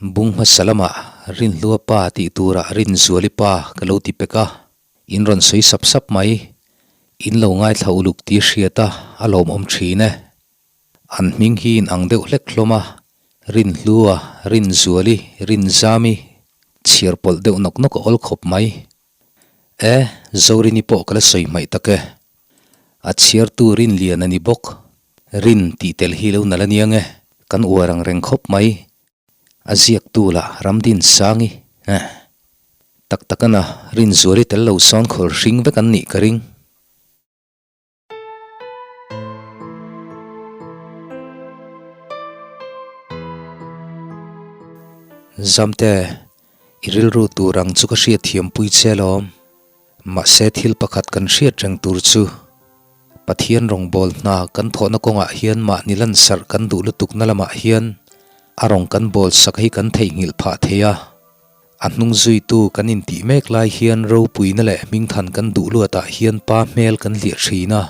Bung hmasa lamah Rinhlua pa tih turah Rinzuali pa ka lo ti pek a, in rawn sawi sap sap mai. In lo ngaithla uluk tih hriat a, a lawmawm thin e. An hming hi in ang deuh hlek hlawm a, Rinhlua, Rinzuali, Rinzami, chhiar pawlh deuh nawk nawk a awl khawp mai. E, Zorini pawh ka la sawi hmaih tak e. A chhiartu Rinlian a ni bawk. Rin tih tel hi lo nalh aniang e, kan uar ang reng khawp mai. A ziaktu lah Ramdin Sangi eh. Tak tak ana Rinzuali tel lo sawn khawl hring vek an nih ka ring. Zamte, i rilru tur ang chu ka hriatthiampui che alawm. Mahse thil pakhat kan hriat reng tur chu Pathian rawngbâwl hna kan thawhna kawngah hian mahni lansarh kan duh lutukna lamah hian a rawng kan bâwl sak hi kan theihnghilh phah thei a. A hnung zuitu kan intih mek lai hian ropuina leh hmingthan kan duh luatah hian pa hmel kan hliah thin a.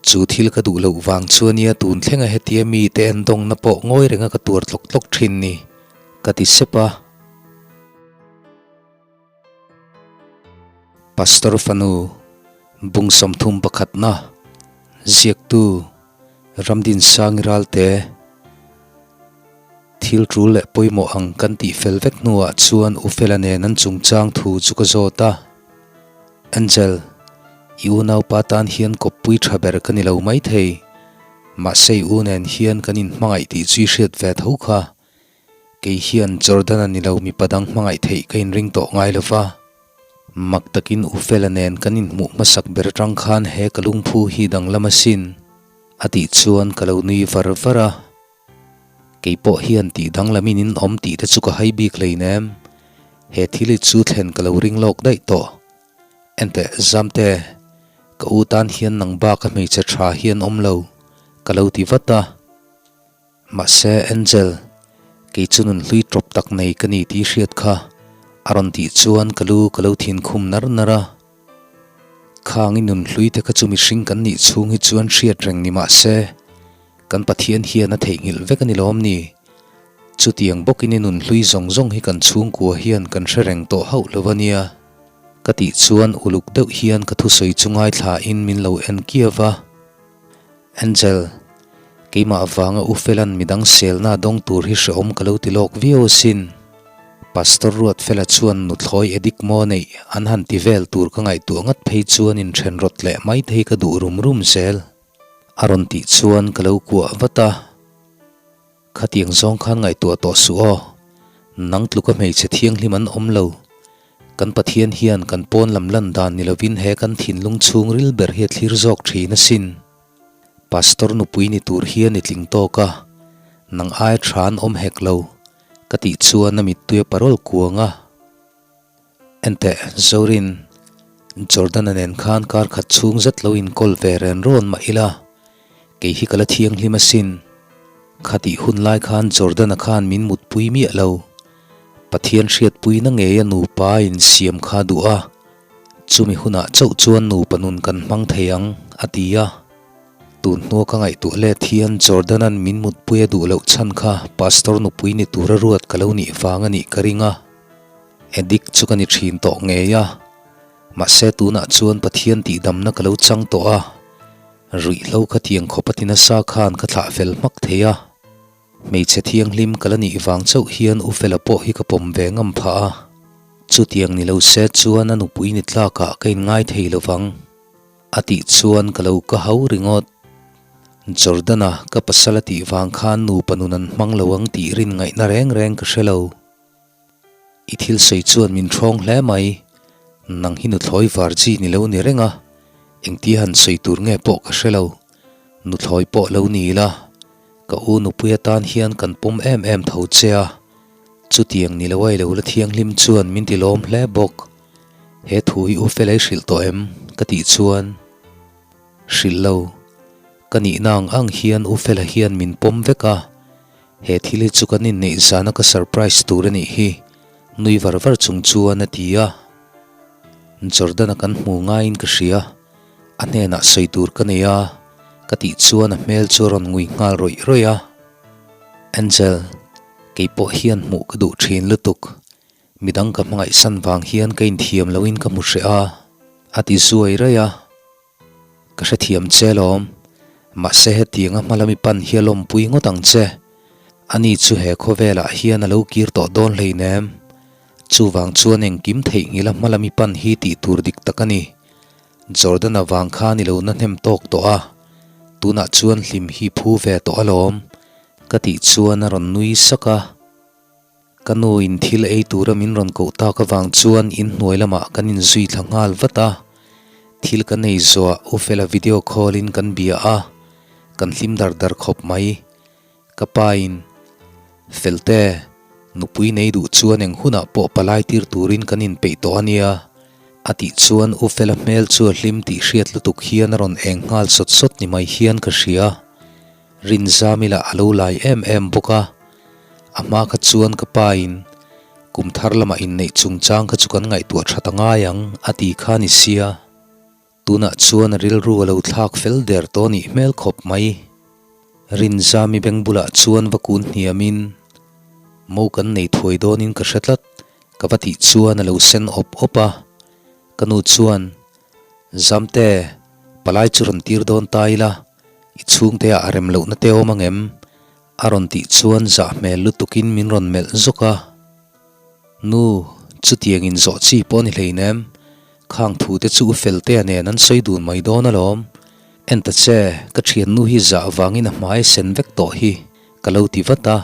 Chu thil ka duh loh vang chu ania tun thlenga hetia mite endawngna pawh ngawi renga ka tuar tlawk tlawk thin ni, ka ti sep a. Pastor fanu bung 31 na ziaktu Ramdinsangi Ralte thil tul leh pawimawh ang kan tih fel vek hnuah chuan U Fela nen an chungchang thu chu ka zawt a. Angel, i unaupa tan hian kawppui tha ber ka ni lo maithei. Mahse i u nen hian kan inhmangaih tih chu i hriat ve tho kha. Kei hian Jordan-a ni lo mipa dang hmangaih theih ka inring tawh ngai lo va. Mak takin U Fela nen kan inhmuh hmasak ber atang khan he ka lungphu hi danglam asin, a tih chuan ka lo nui var var a. Kei pawh hian tih danglamin in awm tih te chu ka hai bik hleinem. He thil hi chu thlen ka lo ring lawk daih tawh. Enteh, Zamte, ka u tan hian nang bak a hmeichhe tha hi an awm lo, ka lo ti vat a. Mahse, Angel, kei chu nun hlui tawp tak nei ka ni tih hriat kha a rawn tih chuan ka lu ka lo thin khum nar nar a. Khang i nun hlui te kha chu mihring kan nih chhung hi chuan hriat reng ni mahse, kan Pathian hian a theihnghilh vek a ni lawm ni? Chutiang bawkin i nun hlui zawng zawng hi kan chhungkua hian kan hre reng tawh hauh lo a nia. Ka tih chuan uluk deuh hian ka thusawi chu ngaithla in min lo en kiau a. Angel, keimah avanga U Fela'n midang selna a dawng tur hi hrehawm ka lo ti lawk viau asin. Pastor Ruatfela chuan nuthlawi edik maw neih an han ti vel tur ka ngaihtuah ngat phei chuan inthen rawt leh mai thei ka duh rum rum zel. A rawn tih chuan ka lo kuah vat a. Khatiang zawng khan ngaihtuah tawh suh aw. Nang tluka hmeichhe thianghlim an awm lo. Kan Pathian hian kan pawn lam lan dan ni lovin he kan thinlung chhungril ber hi a thlir zawk thin asin. Pastor nupui ni tur hian i tling tawk a, nang ai tha an awm hek lo, ka tih chuan a mittui a parol kuang a. Enteh, Zorin, Jordan-a nen khan kar khat chhung zet lo inkawl ve ren rawn mah ila, kei hi ka la thianghlim asin. Khatih hun lai khan Jordan-a khan min mutpui miah lo. Pathian hriatpuina ngeia nupa insiam kha duh a, chumi hunah chauh chuan nupa nun kan hmang thei ang, a ti a. Tun hnua ka ngaihtuah let hian Jordan-a'n min mutpui a duh loh chhan kha Pastor nupui ni tura ruat ka lo nih vang a nih ka ring a. Addict chu ka ni thin tawh ngei a, mahse tunah chuan Pathian tihdamna ka lo chang tawh a, ruihhlo kha tiang khawp a ti nasa khan ka thlah fel hmak thei a. Hmeichhe thianghlim ka la nih vang chauh hian U Fela pawh hi ka pawm ve ngam phah a, chutiang ni lo se chuan a nupui ni tlakah ka inngai thei lo vang, a tih chuan ka lo ka hau ringawt. Jordan-a ka pasal a tih vang khan nupa nun an hmang lo ang tih rin ngaihna reng reng ka hre lo. I thil sawi chuan min ṭhawng hle mai, nang hi nuthlawi var chi ni lo ni reng a, engtia han sawi tur nge pawh ka hre lo, nuthlawi pawh lo ni ila, ka u nupui atan hian kan pawm em em tho che a, chutiang ni lo a i lo la thianghlim chuan min ti lawm hle bawk, he thu hi u Felei hrilh tawh em? ka tih chuan hrilh lo, ka nihna ang ang hian u Fela hian min pawm vek a. He thil hi chu kan inneih zana ka surprise tur a nih hi, nui var var chung chuan a ti a. Jordan-a kan hmu ngaiin ka hria, a hnenah sawi tur ka nei a, ka tih chuan a hmel chu a rawn ngui nghal rawih rawih a. Angel, Kei pawh hian hmuh ka duh thin lutuk. Midang ka hmangaihsan vang hian ka inthiam loin ka hmu hreh a, a ti zuai raih a. Ka hrethiam che lawm. Mahse hetianga hma lami pan hi a lawmpui ngawt ang che. Ani chu he khawvelah hian a lo kir tawh dawn hleinem. Chuvang chuan engkim theihnghilh a hma lami pan hi tih tur dik tak a ni. Jordan-a vang khan i lo na hnem tawk tawh a, tunah chuan hlim hi phu ve tawh alawm, ka tih chuan a rawn nui sak a. Ka nu in thil ei tura min rawn koh tak avang chuan inhnuai lamah kan inzui thla nghal vat a. Thil kan ei zuah U Fela video call in kan bia a, kan hlim dar dar khawp mai. Ka pa in, Felte, nupui nei duh chuan eng hunah pawh palai tir turin kan inpeih tawh a nia, a tih chuan U Fela hmel chu a hlim tih hriat lutuk hian a rawn eng nghal sawt sawt ni mai hian ka hria. Rinzami lah a lo lai em em bawk a, a hma kha chuan ka pa in kum thar lamah inneih chungchang kha chu kan ngaihtuah that a ngai ang a ti kha ni sia. Tunah chuan a rilru a lo thlak fel der tawh nih hmel khawp mai. Rinzami beng bulah chuan va kun hniamin mo kan nei thuai dawnin ka hre tlat ka va tih chuan a lo sen awp awp a, ka nu chuan Zamte, palai chu rawn tir dawn ta ila, i chhungte ah a rem lohna te awm angem? A rawn tih chuan zah hmel lutukin min rawn melh zawk a. Nu, chutiang in zawh chi pawh a ni hleinem, khang thu te chu u Feltea nen an sawi dun mai dawn alawm. En ta che, ka thiannu hi zah vangin a hmai sen vek tawh hi, ka lo ti vat a.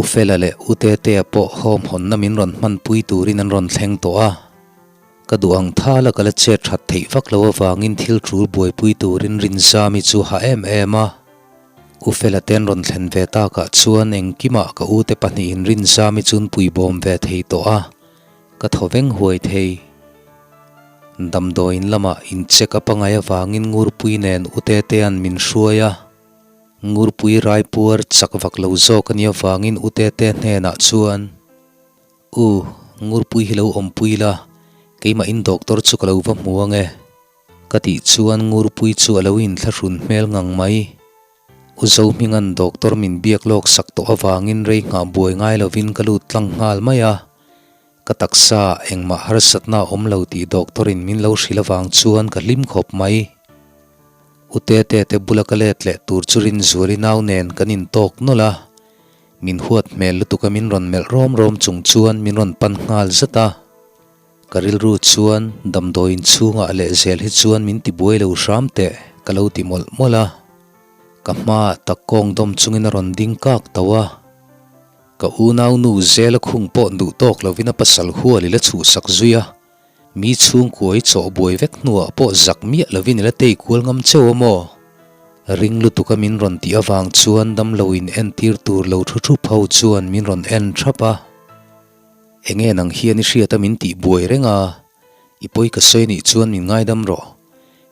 U Fela leh U Tetea pawh home hawnna min rawn hmanpui turin an rawn thleng tawh a. Ka duh ang thala ka la chet that theih vak lo avangin thil tul buaipui turin Rinzami chu ha em em a. U Fela ten rawn thlen ve takah chuan engkimah ka ute pahnihin Rinzami chu an puibawm ve thei tawh a, ka thaw veng huai thei. Damdawiin lamah in check up a ngaih avangin Ngurpui nen U Tetea'n min hruai a. Ngurpui raipuar chak vak lo zawk a nih avangin U Tete hnenah chuan, U, Ngurpui hi lo awmpui la, keimahin doctor chu ka lo va hmu ang e. Ka tih chuan Ngurpui chu a lo inthlahrun hmel ngang mai. U Zohminga'n doctor min biak lawk sak tawh avangin rei nghah buai ngai lovin ka lut tlang nghal mai a. Ka taksa engmah harsatna a awm lo tih doctor in min lo hrilh avang chuan ka hlim khawp mai. U Tete te bula ka let leh tur chu Rinzuali nau nen kan intawk nawlh a, min huat hmel lutuk a min rawn melh rawm rawm chung chuan min rawn pan nghal zat a. Ka rilru chuan damdawiin chhungah leh zel hi chuan min ti buai lo hram teh ka lo ti mawlh mawlh a. Ka hmaah tak kawng dawm chungin a rawn ding kak tauh a. Ka unau nu zela khung pawh duh tawk lovin a pasal hual i la chhuhsak zui a. Mi chhungkua i chawh buai vek hnuah pawh zak miah lovin i la tei kual ngam cheu a maw? Ring lutuka min rawn tih avang chuan damlo in entir tur lo thu thup ho chuan min rawn en thap a. Enge nang hian i hriat a min tih buai reng a, i pawi ka sawi nih chuan min ngaidam rawh.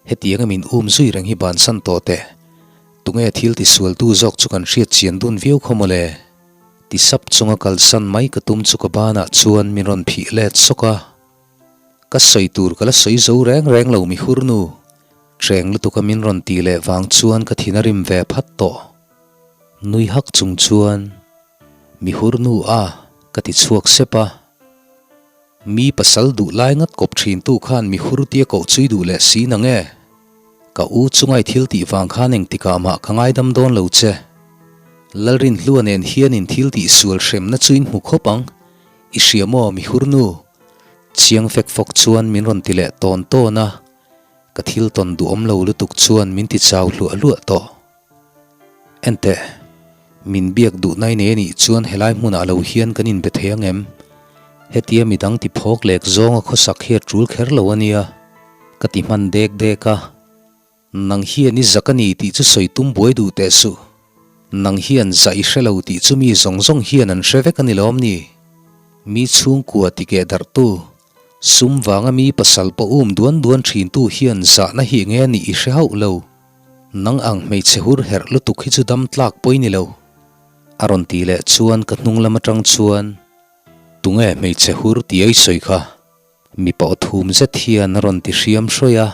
Hetianga min um zui reng hi bansan tawh teh. Tunge thil tisualtu zawk chu kan hriat chian dun viau khaw mawle? Ti sap chunga kalsan mai ka tum chu ka banah chuan min rawn phih let sawk a. Ka sawi tur ka la sawi zo reng reng lo mi hur nu. Hreng lutuka min rawn tih leh vang chuan ka thin a rim ve phat tawh. Nui hak chung chuan, Mi hur nu a, ka ti chhuak sep a. Mi pasal duh lai ngat kawp thin tu khan mi hur tia koh chui duh leh si nang e. Ka u chungai thil tih vang khan engtikah mah ka ngaidam dawn lo che. Lalrinhlua nen hian in thil tih sual hremna chu in hmu khawp ang. I hria maw mi hur nu? Chiang fek fawk chuan min rawn ti leh tawn tawn a. Ka thil tawn duhawm lo lutuk chuan min ti chau hluah hluah tawh. Enteh, min biak duh nai nei anih chuan helai hmunah lo hian kan inbe thei ang em? Hetia midang ti phawk lek zawnga khawsak hi a tul kher lo a nia, ka ti hman dek dek a. Nang hian i zak a ni tih chu sawi tum buai duh teh suh. Nang hian zah i hre lo tih chu mi zawng zawng hian an hre vek a ni lawm ni? Mi chhungkua ti keh darhtu, sum vanga mi pasal pawh um duan duan thintu hian zahna hi enge a nih i hre hauh lo. Nang ang hmeichhe hur herh lutuk hi chu dam tlak pawi ni lo. A rawn tih leh chuan ka hnung lam atang chuan, Tunge hmeichhe hur tih a i sawi kha? Mipa aw thum zet hian a rawn ti hriam hrawih a.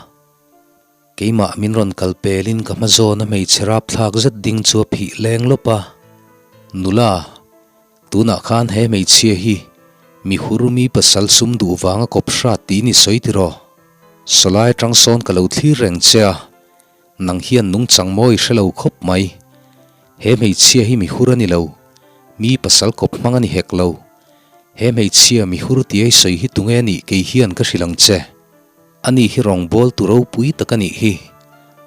Keimah min rawn kal pelin ka hma zawna hmeichhe rapthlak zet ding chu a phih leng lawp a. Nula, tunah khan he hmeichhia hi mi hur mi pasal sum duh vanga kawp hrat tiin i sawi tiraw? Sawlai atang sawn ka lo thlir reng che a, nang hian nungchang mawi hre lo khawp mai. He hmeichhia hi mi hur a ni lo, mi pasal kawp hmang a ni hek lo. He hmeichhia mi hur tia i sawi hi tunge a nih kei hian ka hrilh ang che. Ani hi rawngbâwl tu ropui tak a nih hi.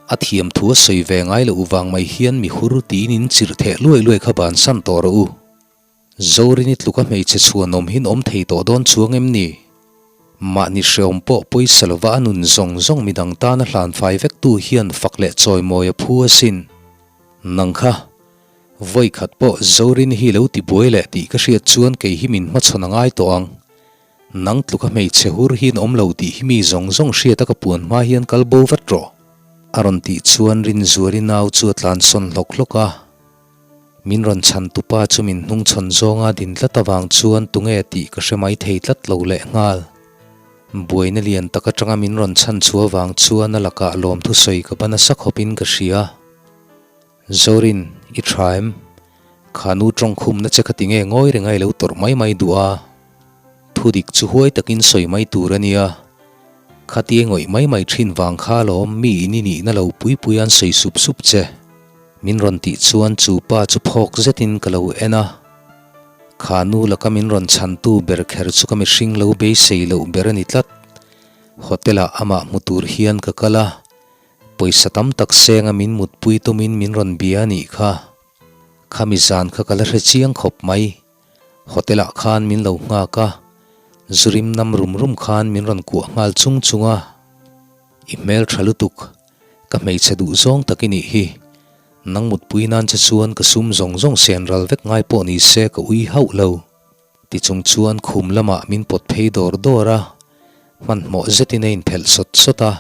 A thiam thu a sawi ve ngai loh vang mai hian mi hur tiin in chirh theh luai luai kha bansan tawh rawh u. Zorini tluka hmeichhe chhuanawm hin awm thei tawh dawn chuang em ni? Mahni hreawm pawh pawisa lova a nun zawng zawng midang tana hlan fai vek tu hian fak leh chawimawi a phu asin. Nang kha, vawi khat pawh Zorini hi lo ti buai leh tih ka hriat chuan kei hi min hmachhawn a ngai tawh ang. Nang tluka hmeichhe hur hian awm lo tih hi mi zawng zawng hriata ka puan hma hian kal bo vat rawh. A rawn tih chuan Rinzuali nau chu a tlansawn hlawk hlawk a. Min rawn chhan tupa chu min hnungchhawn zawnga din tlat avang chuan tunge tih ka hre mai thei tlat lo lehnghal. Buaina lian tak atanga min rawn chhan chhuah avang chuan a lakah lawmthusawi ka ba nasa khawpin ka hria. Zorin, i tha em? Kha nu tawngkhumna che kha tinge ngawi reng a i lo tawrh mai mai duh a? Thu dik chu huai takin sawi mai tur a nia. Khatia ngawih mai mai thin vang kha alawm mi in i nihna lo pui pui an sawi sup sup che. Min rawn tih chuan chu pa chu phawk zetin ka lo en a. Kha nu laka min rawn chhantu ber kher chu ka mihring lo beisei loh ber a ni tlat. Hotel-ah amah hmu tur hian ka kal a. Pawisa tam tak senga min mutpui tumin min rawn bia a nih kha. Khami zan kha ka la hre chiang khawp mai. Hotel ah khan min lo nghak a, zurim nam rum rum khan min rawn kuah nghal chung chung a. I hmel tha lutuk, ka hmeichhe duh zawng tak i nih hi. Nang mutpui nan che chuan ka sum zawng zawng sen ral vek ngai pawh ni se ka ui hauh lo. Ti chung chuan khum lamah min pawt phei dawr dawr a, hmanhmawh zetin a inphelh sawt sawt a,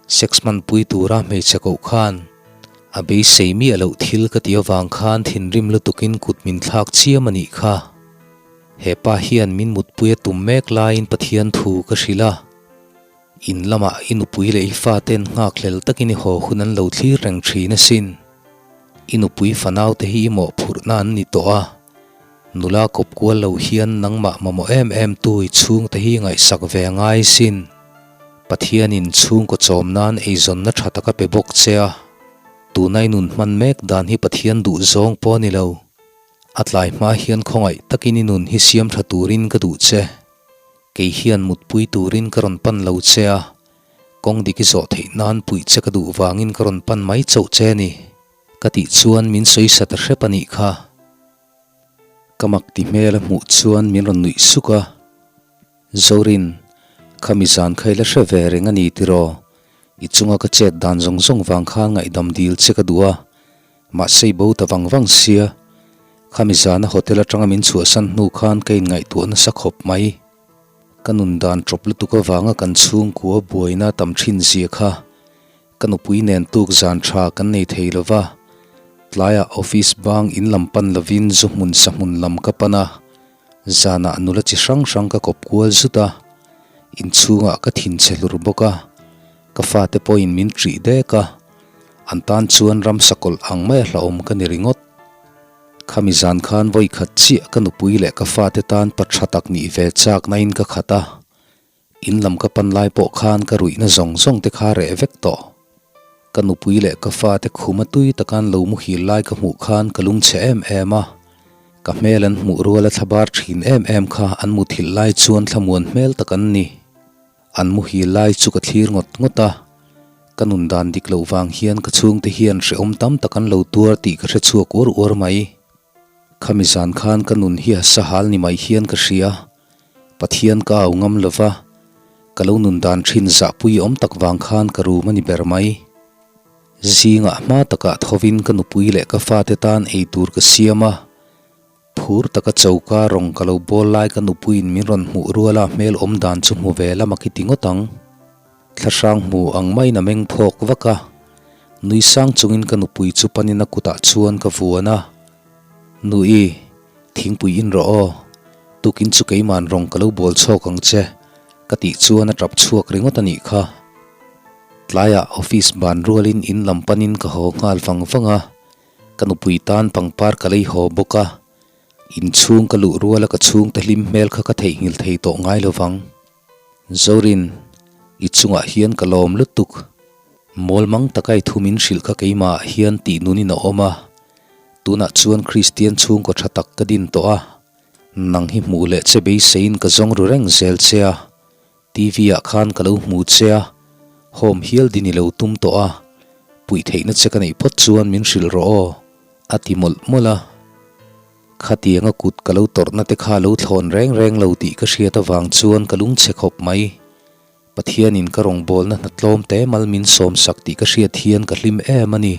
sex hmanpui tura hmeichhe koh khan a beisei miah loh thil ka ti avang khan thinrim lutukin kut min thlak chiam a nih kha. He pa hian min mutpui a tum mek laiin Pathian thu ka hrilh a, in lamah i nupui leh i faten nghakhlel takin i haw hun an lo thlir reng thin asin. I nupui fanaute hi i mawhphurhna an ni tawh a. Nula kawp kual lo hian nangmah mamawh em em tu i chhungte hi ngaihsak ve a ngai sin. Pathianin chhungkaw chawm nan eizawnna tha tak a pe bawk che a. Tuna i nun hman mek dan hi Pathian duh zawng pawh a ni lo. A tlai hma hian khawngaih takin i nun hi siam tha turin ka duh che. Kei hian mutpui turin ka rawn pan lo che a. Kawng dik i zawh theih nan puih che ka duh vangin ka rawn pan mai chauh che a ni. Ka tih chuan min sawisa ta hrep a nih kha. Ka mak ti hmel a hmuh chuan min rawn nuih suk a, Zorin, khami zan kha i la hre ve reng a ni tiraw? I chunga ka chet dan zawng zawng vang khan ngaihdam dil che ka duh a, mahse i bo ta vang vang sia. Khami zana hotel atanga min chhuahsan hnu khan ka inngaihtuah nasa khawp mai. Ka nun dan ṭawp lutuk avanga kan chhungkua buaina tam ṭhin zia kha Ka nupui nen tuk zan tha kan nei thei lo va, tlaiah office bang in lam pan lovin zu hmun sa hmun lam ka pan a, zanah nula chi hrang hrang ka kawp kual zut a, inchhungah ka thinchhe hlur bawk a, ka fate pawhin min ṭih dek a, an tan chuan ramsa kawlh ang maia hlauhawm ka ni ringawt. Khami zan khan vawi khat chiah ka nupui leh ka fate tan pa tha tak nih ve chakna in ka khat a, In lam ka pan lai pawh khan ka ruihna zawng zawng te kha reh vek tawh. Ka nupui leh ka fate khuma tui taka an lo muhil lai ka hmuh khan ka lungchhe em em a. Ka hmel an hmuh ruala thlabar thin em em kha an muthilh lai chuan thlamuan hmel tak an ni. An muhil lai chu ka thlir ngawt ngawt a. Ka nun dan dik loh vang hian ka chhungte hian hrehawm tam tak an lo tuar tih ka hre chhuak uar uar mai. Khami zan khan ka nun hi a sahal ni mai hian ka hria. Pathian ka au ngam lo va, ka lo nun dan thin zahpui awm tak vang khan ka rum a ni ber mai. Zingah hma takah thovin ka nupui leh ka fate tan ei tur ka siam a, phur taka choka rawng ka lo bawl lai ka nupuiin min rawn hmuh ruala hmel awm dan chu hmu ve lam a khi ti ngawt ang. Thlahrang hmu ang maiin a meng phawk vak a, nui sang chungin ka nupui chu panin a kutah chuan ka vuan a, Nui, thingpui in rawh aw, tukin chu keiman rawng ka lo bawl chhawk ang che, ka tih chuan a tap chhuak ringawt a nih kha. Tlaiah office ban rualin in lam panin ka haw nghal vang vang a. Ka nupui tan pangpar ka lei haw bawk a, inchhung ka luh ruala ka chhungte hlim hmel kha ka theihnghilh thei tawh ngai lo vang. Zorin, i chungah hian ka lawm lutuk. Mawl mang taka i thu min hrilh kha keimahah hian tih nunin a awm a, tunah chuan Kristian chhungkaw tha tak ka din tawh a, nang hi hmuh leh che beiseiin ka zawng ru reng zel che a. TV ah khan ka lo hmu che a, home hial din i lo tum tawh a, puih theihna che ka neih phawt chuan min hrilh rawh aw, a ti mawlh mawlh a. Khatianga kut ka lo tawrhna te kha lo thlawn reng reng lo tih ka hriat avang chuan ka lungchhe khawp mai. Pathianin ka rawngbawlna hna tlawm te mal min sawmsak tih ka hriat hian ka hlim em a ni.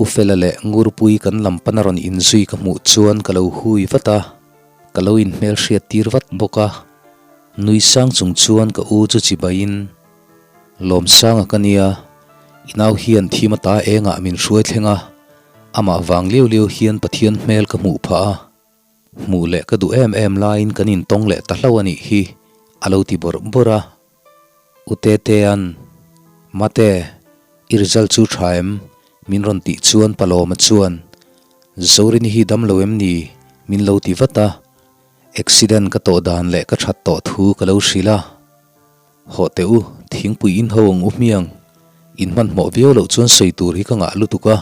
U Fela leh Ngurpui kan lam pana rawn inzui ka hmuh chuan ka lo hui vat a, ka lo inhmelhriat tir vat bawk a. Nui sang chung chuan ka u chu chibaiin, Lawmsanga ka nia, i nau hian thim ata engah min hruai thleng a, amah vang liau liau hian Pathian hmel ka hmuh phah a, hmuh leh ka duh em em laiin kan intawng leh ta hlauh a nih hi, a lo ti bawrh bawrh a. U Tetea'n, Mate, i result chu tha em? min rawn tih chuan Palawma chuan, Zorini hi dam lo em ni? min lo ti vat a. Accident ka tawh dan leh ka that tawh thu ka lo hrilh a. Hawh teh u, thingpui in ho ang u hmiang. In hmanhmawh viau loh chuan sawi tur hi ka ngah lutuk a,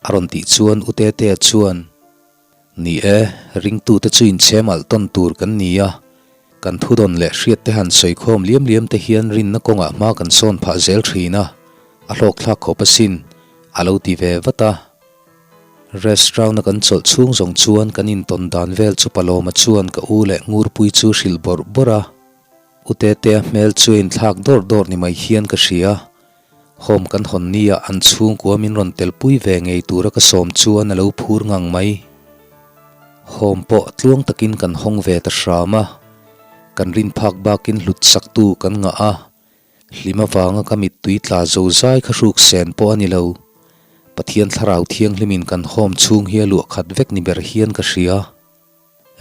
a rawn tih chuan U Tetea chuan, Ni e, ringtute chu inchhem alh tawn tur kan ni a, kan thudawn leh hriat te han sawi khawm liam liam te hian rinna kawngah hma kan sawn phah zel thin a, a hlawkthlak khawp asin, a lo ti ve vat a. Restaurant-a kan chawlh chhung zawng chuan kan intawn dan vel chu Palawma chuan ka u leh Ngurpui chu hrilh bawrh bawrh a. U Tetea hmel chu a inthlak dawrh dawrh ni mai hian ka hria. Home kan hawn nia an chhungkua min rawn telpui ve ngei tura ka sawm chuan a lo phur ngang mai. Home pawh tluang takin kan hawng ve ta hram a. Kan rin phak bakin hlut saktu kan ngah a. Hlim avanga ka mittui tla zo zai kha hruk sen pawh a ni lo. Pathian thlarau thianghlimin kan home chhung hi a luah khat vek ni ber hian ka hria.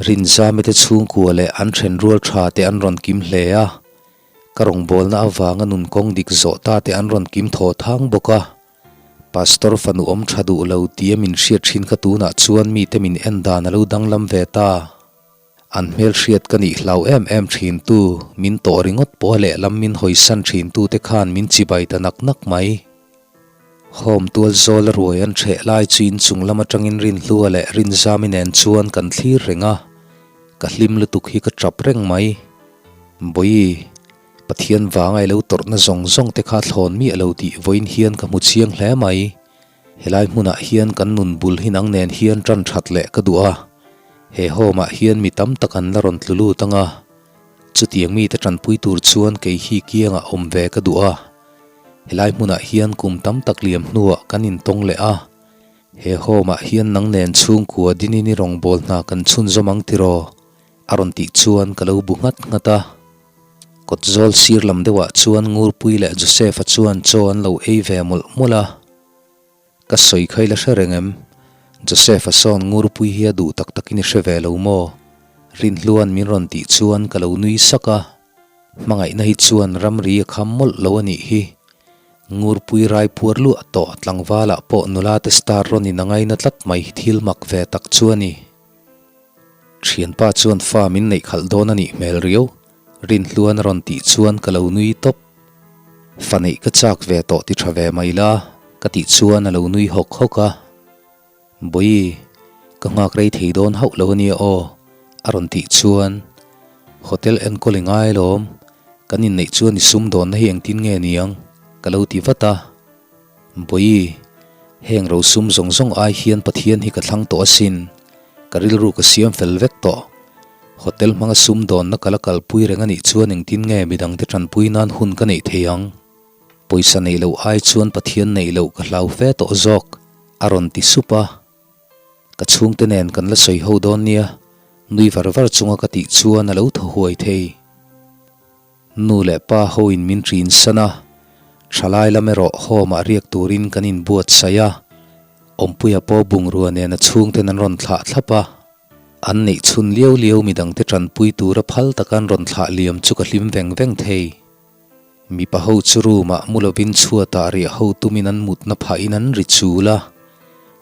Rinzame te chhungkua leh an then rual tha te an rawn kim hle a. Ka rawngbawlna avanga nun kawng dik zawh ta te an rawn kim thaw thang bawk a. Pastor fanu awm tha duh lo tia min hriat thin kha tunah chuan mite min en dan a lo danglam ve ta. An hmelhriat ka nih hlau em em thin tu, min tawh ringawt pawh a lehlam min hawisan thin tu te khan min chibai ta nak nak mai. Home tual zawl a ruai an hreh lai chu inchung lam atangin Rinhlua leh Rinzami nen chuan kan thlir reng a, ka hlim lutuk hi ka tap reng mai. Bawihi, Pathian vanga i lo tawrhna zawng zawng te kha thlawn miah lo tih vawiin hian ka hmu chiang hle mai. Helai hmunah hian kan nun bul hi nang nen hian tan that leh ka duh a, he home ah hian mi tam tak an la rawn tlu lut ang a, chutiang mite tanpui tur chuan kei hi kiangah awm ve ka duh a, helai hmunah hian kum tam tak liam hnuah kan intawng leh a, he home ah hian nang nen chhungkua dinin i rawngbâwl hna kan chhunzawm ang tiraw? a rawn tih chuan ka lo bu nghat nghat a. Kawt zawl sir lam deuhah chuan Ngurpui leh Joseph-a chuan chaw an lo ei ve mawlh mawlh a. Ka sawi kha i la hre reng em? Joseph-a sawn Ngurpui hi a duh tak takin i hre ve lo maw? Rinhlua'n min rawn tih chuan ka lo nui sak a. Hmangaihna hi chuan ramri a kham mawlh lo a nih hi. Ngurpui rai puar luah tawh tlangvalah pawh nula te star rawn in a ngaina tlat mai hi thil mak ve tak chu a ni. Thianpa chuan fa min neih khalh dawn a nih hmel riau, Rinhluan a rawn tih chuan ka lo nui tawp. Fa neih ka chak ve tawh ti tha ve mai la, ka tih chuan a lo nui hawk hawk a. Bawihi, ka nghak rei thei dawn hauh lo a nia aw, a rawn tih chuan Hotel enkawl i ngai alawm, kan inneih chuan i sumdawnna hi engtin nge niang? ka lo ti vat a. Bawihi, heng rosum zawng zawng ai hian Pathian hi ka thlang tawh asin, ka rilru ka siam fel vek tawh. Hotel hmanga sumdawnna ka la kalpui reng anih chuan engtin nge midangte tanpui nan hun ka neih thei ang? Pawisa neih loh ai chuan Pathian neih loh ka hlau fe tawh zawk, a rawn ti sup a. Ka chhungte nen kan la sawi ho dawn nia, nui var var chunga ka tih chuan a lo thaw huai thei. Nu leh pa hoin min ṭin san a, ṭhalai lam erawh home ah riak turin kan inbuatsaih a, Awmpuia pawh bungrua nen a chhungten an rawn thlah thlap a, an neih chhun liau liau midangte ṭanpui tura phal taka an rawn thlah liam chu ka hlim veng veng thei. Mipa ho chu room ah mu lovin chhuatah riah ho tumin an mutna phahin an ri chul a.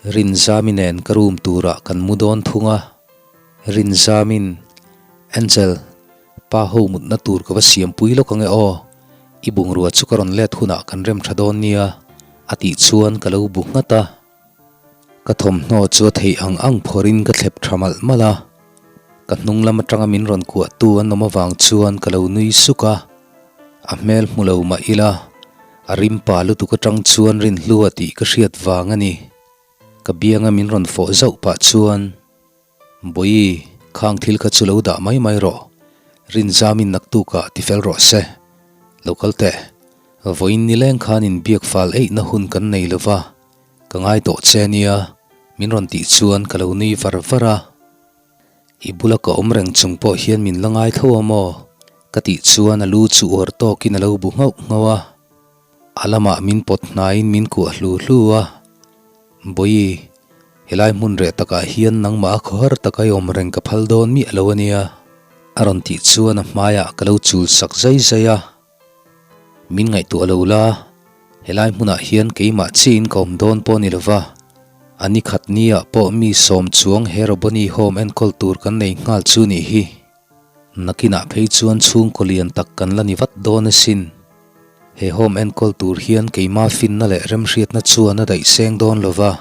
Rinzami nen ka room turah kan mu dawn thung a, Rinzamin, Angel, pa ho mutna tur ka va siampui lawk ange aw, i bungrua chu ka rawn let hunah kan rem tha dawn nia, a tih chuan ka lo bu nghat a. Ka thawmhnaw chu a theih ang ang phawrhin ka thlep tha malh malh a, ka hnung lam atanga min rawn kuahtu an awm avang chuan ka lo nui suk a, a hmel hmu lo mah ila a rim pa lutuk atang chuan rinhlua tih ka hriat vang a ni. Ka bianga min rawn fawh zauh pah chuan. Bawi, khang thil kha chu lo dah mai mai rawh. Rinzamin naktukah ti fel rawh se. Lo kal teh. Vawiin nileng khan inbiak fal eihna hun kan nei lo va, ka ngai tawh che nia, min rawn tih chuan ka lo nui var var a. I bula ka awm reng chung pawh hian min la ngai tho a maw? Ka tih chuan a lu chu uar tawkin a lo bu nghauh nghauh a. A lamah min pawt hnaiin min kuah hlu hlu a, Bawi, helai hmun reh takah hian nangmah a khawhar taka i awm reng ka phal dawn miah lo a nia, a rawn tih chuan a hmaiah ka lo chul sak zai zai a. Min ngaihtuah lo la, helai hmunah hian keimah chiin ka awm dawn pawh ni lova, a ni khat niah pawh mi sawm chuang he Roboni Home enkawl tur kan nei nghal chu nih hi. Nakinah phei chuan chhungkaw lian tak kan la ni vat dawn asin. He home enkawl tur hian keima finna leh remhriatna chuan a daih seng dawn lo va.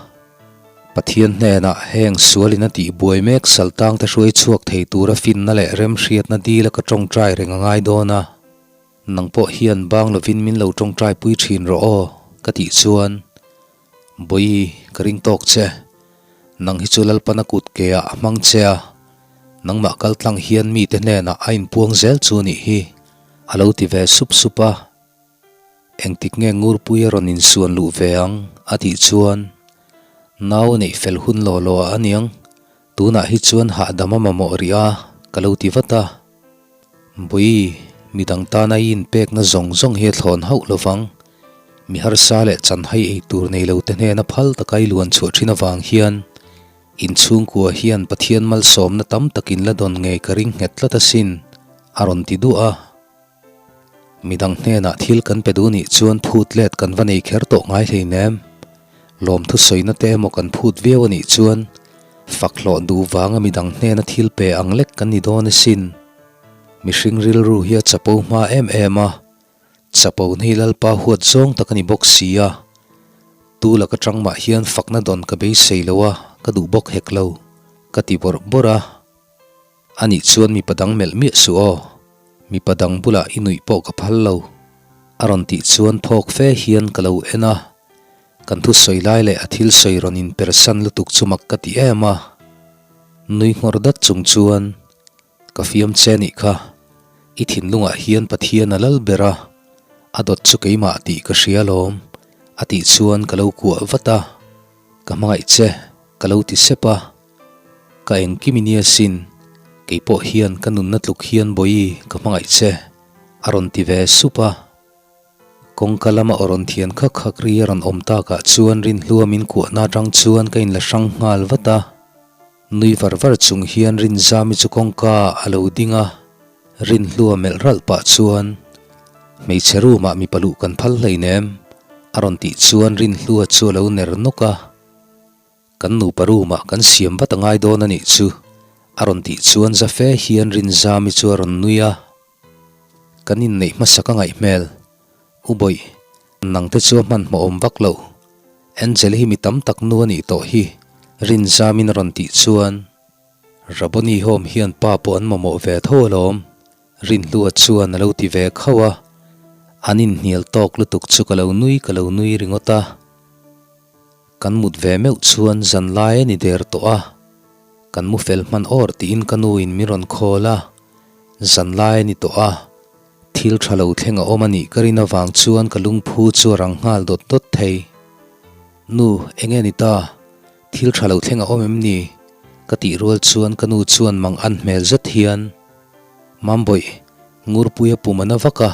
Pathian hnenah heng sualin a tih buai mek saltangte hruai chhuak thei tura finna leh remhriatna dila ka tawngtai reng a ngai dawn a. Nang pawh hian bang lovin min lo tawngtai pui thin rawh aw, ka tih chuan Bawi, ka ring tawk che. Nang hi chu Lalpana kut ke ah a hmang che a, nangmah kal tlang hian mite hnenah a inpuang zel chu nih hi, a lo ti ve sup sup a. Engtik nge Ngurpui a rawn insuan luh ve ang? a tih chuan, Nau a neih fel hun law law ah a niang, tunah hi chuan hahdam a mamawh rih a, ka lo ti vat a. Bawi, midang tana i inpekna zawng zawng hi a thlawn hauh lo vang. Mi harsa leh chanhai ei tur nei lo te hnena phal taka i luan chhuah thin avang hian inchhungkua hian Pathian malsawmna tam takin la dawn ngei ka ring nghet tlat asin, a rawn ti duah a. Midang hnenah thil kan pe duh nih chuan phut let kan va nei kher tawh ngai hleinem. Lawmthu sawina te emaw kan phut viau a nih chuan fak hlawh duh vanga midang hnena thil pe ang lek kan ni dawn asin. Mihring rilru hi a chapo hma em em a, chapo hi Lalpa huat zawng tak a ni bawk si a. Tu laka tang mah hian fakna dawn ka beisei lo a, ka duh bawk hek lo, ka ti bawrh bawrh a. Anih chuan mipa dang melh miah suh aw, mipa dang bulah i nuih pawh ka phal lo, a rawn tih chuan phawk fe hian ka lo en a, kan thusawi lai leh a thil sawi rawn inpersan lutuk chu mak ka ti em a. Nui nghawr dat chung chuan, Ka fiam che nih kha, i thinlungah hian Pathian a lal ber a, a dawt chu keimah tih ka hria alawm, a tih chuan ka lo kuah vat a, Ka hmangaih che, ka lo ti sep a. Ka engkim i nia sin, kei pawh hian ka nunna tluk hian Bawi ka hmangaih che, a rawn ti ve sup a. Kawngka lama aw rawn thian khak khak ri a rawn awm takah chuan Rinhlua min kuahna atang chuan ka inla hrang nghal vat a. Nui var var chung hian Rinzami chu kawngka ah a lo ding a, Rinhlua melh ralh pah chuan, Hmeichhe room ah mipa luh kan phal hleinem, a rawn tih chuan Rinhlua chu a lo ner nawk a. Kan nupa room ah kan siam vat a ngai dawn a nih chu, a rawn tih chuan za fe hian Rinzami chu a rawn nui a. Kan inneih hmasa ka ngaih hmel. U Bawih, nang te chu a hmanhmawh awm vak lo. Angel hi mi tam tak nu a nih tawh hi, Rinzamin a rawn tih chuan Raboni Home hian pa pawh an mamawh ve tho alawm, Rinhlua chuan a lo ti ve khauh a. An inhnial tawk lutuk chu ka lo nui ka lo nui ringawt a. Kan mut ve meuh chuan zan lai a ni der tawh a, kan mu fel hman awr tiin ka nu in min rawn call a, zan lai a ni tawh a, thil tha lo thleng a awm a nih ka rin avang chuan ka lungphu chu a rang nghal dawt dawt thei. Nu, enge ni ta? Thil tha lo thleng a awm em ni? Ka tih rual chuan ka nu chuan mang an hmel zet hian, Mambawih, Ngurpuia pum a na vak a,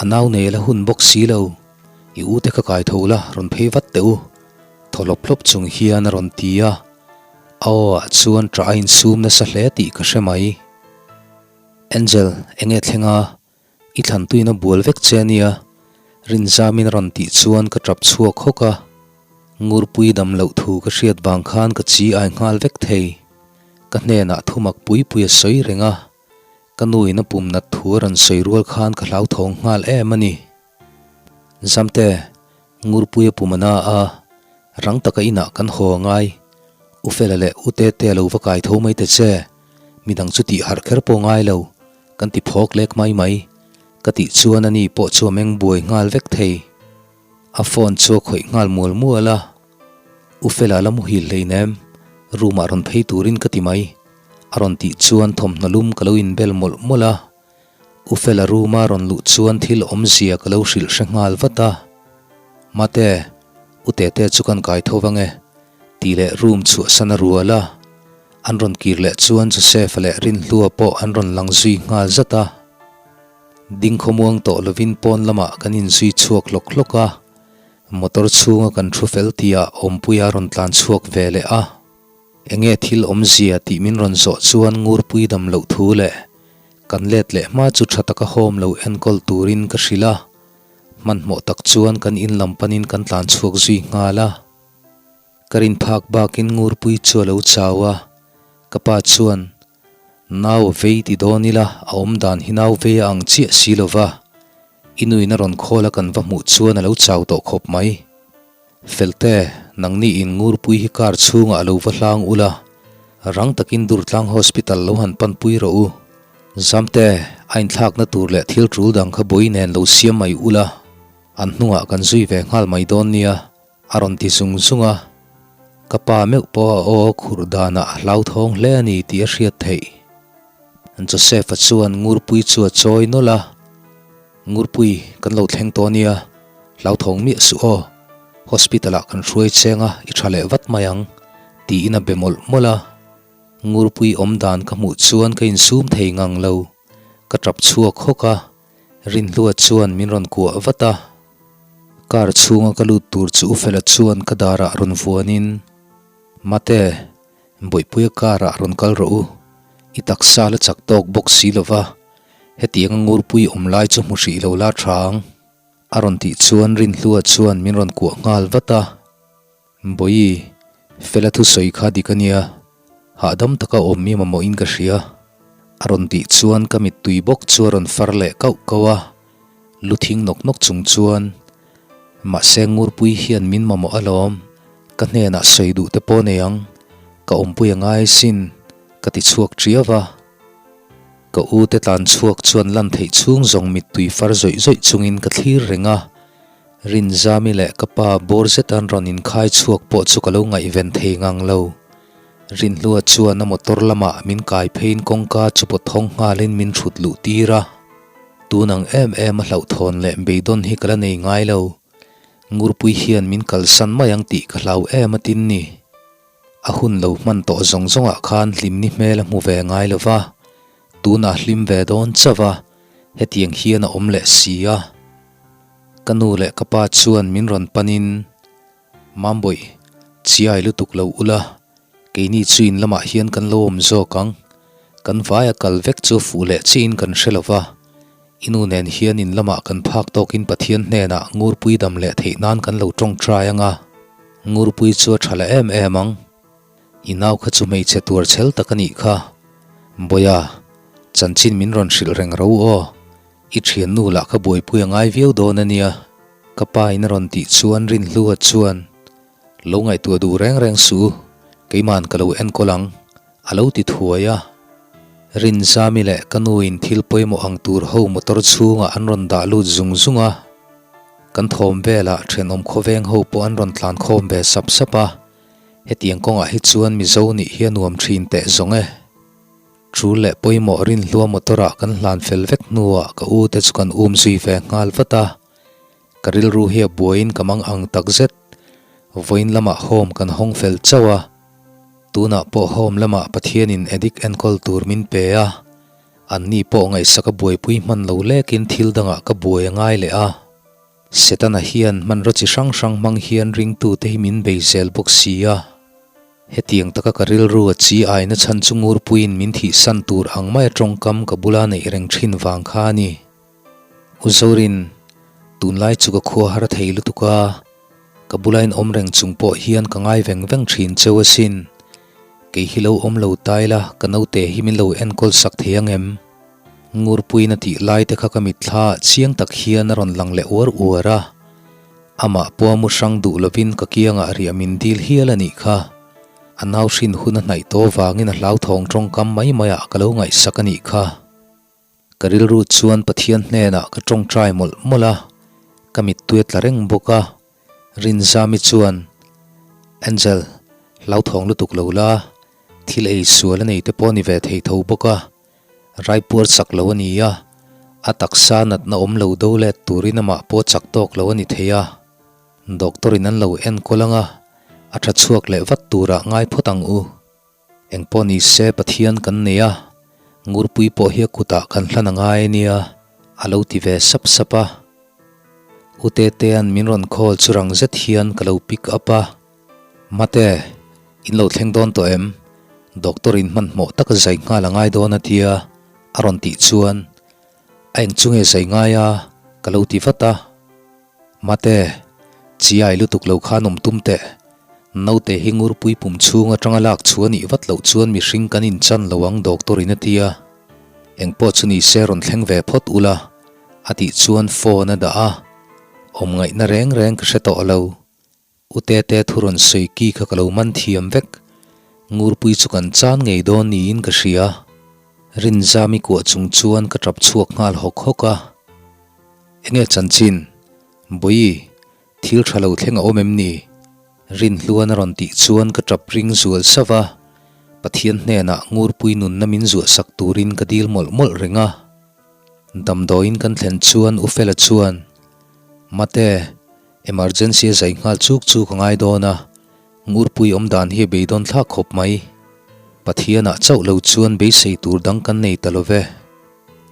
A nau nei la hun bawk si lo, i u te kha kai tho la rawn phei vat teh u, thaw hlawp hlawp chung hian a rawn ti a, a aw ah chuan ṭah a insum nasa hle tih ka hre mai. Angel, enge thleng a, i thlantuin a bual vek che ania, Rinzamin a rawn tih chuan ka ṭap chhuak hawk a. Ngurpui dam loh thu ka hriat vang khan ka chi ai nghal vek thei. Ka hnenah thumak pui pui a sawi reng a, ka nuin a pum nat thu a rawn sawi rual khan ka hlauthawng nghal em a ni. Zamte, Ngurpui a pum a na a, rang taka inah kan haw a ngai. U Fela leh U Tete a lo va kai tho mai ta che, midang chu tih harh kher pawh ngai lo, kan ti phawk lek mai mai. Ka tih chuan ani pawh chu a meng buai nghal vek thei. A phone chu a khawih nghal mual mual a, U Fela la muhil hleinem, room ah rawn phei turin ka ti mai, a rawn tih chuan thawmhnaw lum ka lo inbel mawlh mawlh a, U Fela room a rawn luh chuan thil awmzia ka lo hrilh hre nghal vat a, Mate, U Tete chu kan kai tho vang e, tih leh room chhuahsan a rual a, an rawn kir leh chuan Joseph-a leh Rinhlua pawh an rawn lang zui nghal zat a. Ding khawmuang tawh lovin pawn lamah kan inzui chhuak hlawk hlawk a, motor chhunga kan thu fel tihah Awmpuia rawn tlan chhuak ve leh a. Enge thil awmzia tih min rawn zawh chuan Ngurpui dam loh thu leh kan let leh hma chu tha taka home lo enkawl turin ka hrilh a, hmanhmawh tak chuan kan in lam panin kan tlan chhuak zui nghal a. Ka rin phak bakin Ngurpui chu a lo chau a, ka pa chuan Nau vei ti dawn ila, a awm dan hi nau vei a ang chiah si lo va, i nuin a rawn khawl a kan va hmuh chuan a lo chau tawh khawp mai. Felte, nangni in Ngurpui hi car chhungah a lo va hlang ula, rang takin Durtlang Hospital lo han panpui rawh u. Zamte, a inthlakna tur leh thil tul dang kha bawi nen lo siam mai ula, an hnungah kan zui ve nghal mai dawn nia. A rawn ti zung zung a, ka pa meuh pawh a aw khurh danah a hlauthawng hle a ni tih a hriat theih. Joseph-a chuan Ngurpui chu a chawi nawlh a, Ngurpui, kan lo thleng tawh nia, hlauthawng miah suh aw, hospital-ah kan hruai cheng a, i tha leh vat mai ang, tiin a be mawlh mawlh a. Ngurpui awm dan ka hmuh chuan ka insum thei ngang lo, ka tap chhuak hawk a, Rinhlua chuan min rawn kuah vat a, car chhunga ka lut tur chu U Fela chuan ka darah rawn vuanin, Mate, Bawihpuia car ah rawn kal rawh u, i taksa la chak tawk bawk si lo va, hetianga ngurpui awm lai chu hmu hrih lo la tha ang, a rawn tih chuan Rinhlua chuan min rawn kuah nghal vat a. Bawihi, Fela thusawi kha dik a nia, hahdam taka awm mi mamawhin ka hria. A rawn tih chuan ka mittui bawk chu a rawn far leh kauh kauh a, lu thing nawk nawk chung chuan, Mahse Ngurpui hian min mamawh alawm, ka hnenah sawi duh te pawh nei ang, ka awmpui a ngai sin, ka ti chhuak ṭiau a. Ka u te tlan chhuak chuan lan theih chhung zawng mittui far zawih zawih chungin ka thlir reng a, Rinzami leh ka pa bawr zet an rawn inkhai chhuak pawh chu ka lo ngaihven thei ngang lo. Rinhlua chuan a motor lamah min kai pheiin kawngka chu pawt hawng nghalin min thut luh tir a. Tun ang em em a hlauhthawn leh beidawn hi ka la nei ngai lo. Ngurpui hian min kalsan mai ang tih ka hlau em atin ni. A hun lo hman tawh zawng zawngah khan hlimni hmel a hmu ve ngai lo va, tunah hlim ve dawn chauh a, hetiang hian a awm leh si a. Ka nu leh ka pa chuan min rawn panin, Mambawih, chiai lutuk lo ula, keini chu in lamah hian kan lo awm zawk ang. Kan vaia kal vek chu fuh leh chiin kan hre lo va, i nu nen hian in lamah kan phak tawkin Pathian hnenah Ngurpui dam leh theih nan kan lo tawngtai ang a, Ngurpui chu a tha leh em em ang. I nau kha chu hmeichhe tuar chhel tak a nih kha. Bawiha, chanchin min rawn hrilh reng ro aw. I thiannu lah kha buaipui a ngai viau dawn a nia, ka pa in a rawn tih chuan Rinhlua chuan, Lo ngaihtuah duh reng reng suh u, keima'n ka lo enkawl ang, a lo ti thuai a. Rinzami leh ka nu in thil pawimawh ang tur ho motor chhungah an rawn dah lut zung zung a, kan thawm velah thenawm khawveng ho pawh an rawn tlan khawm ve sap sap a, hetiang kawngah hi chuan Mizo nih hi a nuam thin teh zawng e. Ṭul leh pawimawh rinhlua motor-ah kan hlan fel vek hnuah ka u te chu kan um zui ve nghal vat a, ka rilru hi a buaiin ka mang ang tak zet. Vawiin lamah home kan hawng fel chauh a, tunah pawh home lamah Pathianin addict enkawl tur min pe a, anni pawh ngaihsak a buaipui hman lo lekin thil dangah ka buai a ngai leh a. Setana hian hmanraw chi hrang hrang hmang hian ringtute hi min bei zel bawk si a. Hetiang taka ka rilru a chi aina chhan chu Ngurpuiin min thihsan tur ang maia tawngkam ka bula neih reng thin vang kha a ni. U Zorin, tunlai chu ka khua har thei lutuk a, Ka bula in awm reng chung pawh hian ka ngai veng veng thin cheu asin. Kei hi lo awm lo tai la, ka naute hi min lo enkawl sak thei ang em? Ngurpuiin a tih lai te kha ka mitthla ah chiang tak hian a rawn lang leh uar uar a. Amah pawh a mu hrang duh lovin ka kiangah riah min dil hial a nih kha. A nau hrin hun a hnaih tawh vangin a hlauthawng tawngkam mai maiah ka lo ngaihsak a nih kha. Ka rilru chuan Pathian hnenah ka tawngtai mawlh mawlh a, ka mittui a tla reng bawk a. Rinzami chuan, Angel, hlauthawng lutuk lo la, thil ei sual a nei te pawh a ni ve thei tho bawk a, raipuar chak lo a ni a, a taksa natna awm lo do let turin amah pawh chak tawk lo a ni thei a. Doctor in an lo enkawl ang a, a tha chhuak leh vat turah ngai phawt ang u. Engpawh ni se Pathian kan nei a, Ngurpui pawh hi a kutah kan hlan a ngai a nia, a lo ti ve sap sap a. U Tetea'n min rawn call chu rang zet hian ka lo pick up a. Mate, in lo thleng dawn tawh em? Doctor in hmanhmawh taka zai nghal a ngai dawn a tia, a rawn tih chuan, A eng chu nge zai ngai a? ka lo ti vat a. Mate, chiai lutuk lo khan awm tum teh. Naute hi ngurpui pum chhung atanga lak chu a nih vat loh chuan mihring kan inchan lo ang doctor in a ti a. Engpawh chu ni se rawn thleng ve phawt ula a tih chuan phone a dah a. Awm ngaihna reng reng ka hre tawh lo. U Tete thu rawn sawi ki kha ka lo man thiam vek. Ngurpui chu kan chan ngei dawn niin ka hria. Rinzami kuah chung chuan ka tap chhuak nghal hawk hawk a. Enge chanchin? Bawi, thil tha lo thleng a awm em ni? Rinhluan a rawn tih chuan ka tap ring zual sauh a. Pathian hnenah Ngurpui nunna min zuah sak turin ka dil mawlh mawlh reng a. Damdawiin kan thlen chuan U Fela chuan, Mate, Emergency a zai nghal chuk chuk a ngai dawn a, Ngurpui awm dan hi a beidawn thlak khawp mai. Pathianah chauh lo chuan beisei tur dang kan nei ta lo ve.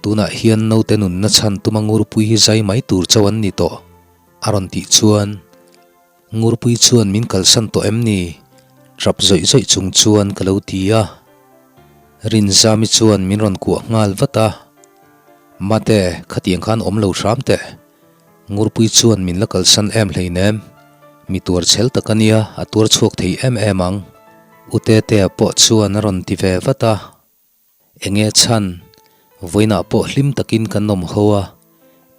Tunah hian naute nunna chhan tuma Ngurpui hi zai mai tur chauh an ni tawh, a rawn tih chuan Ngurpui chuan min kalsan tawh em ni? Trap zawih zawih chung chuan ka lo ti a. Rinzami chuan min rawn kuah nghal vat a, Mate, khatiang khan awm lo hram teh. Ngurpui chuan min la kalsan em hleinem. Mi tuar chhel tak a nia, a tuar chhuak thei em em ang. U Tetea pawh chuan a rawn ti ve vat a. Enge chhan, vawiinah pawh hlim takin kan awm ho a,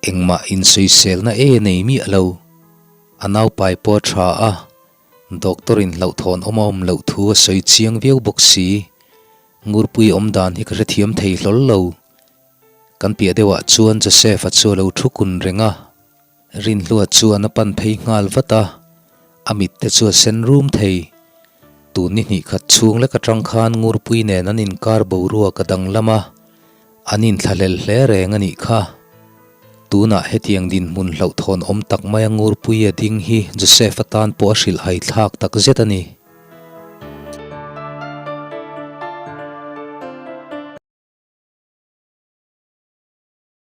engmah insawiselna e nei miah lo. A naupai pawh a tha a, doctor in hlauhthawn awm a awm loh thu a sawi chiang viau bawk si. Ngurpui awmdan hi ka hrethiam thei hlawl lo. Kan piah deuhah chuan Joseph-a chu a lo thu kun reng a, Rinhlua chuan a pan phei nghal vat a, a mit te chu a sen rum thei. Tun ni hnih khat chhung lek atang khan Ngurpui nen an inkar boruak a danglam a, an inthlahlel hle reng a nih kha. Tunah hetiang dinhmun hlauhthawn awm tak maia Ngurpui a ding hi Joseph-a tan pawh a hrilhhai thlak tak zet a ni.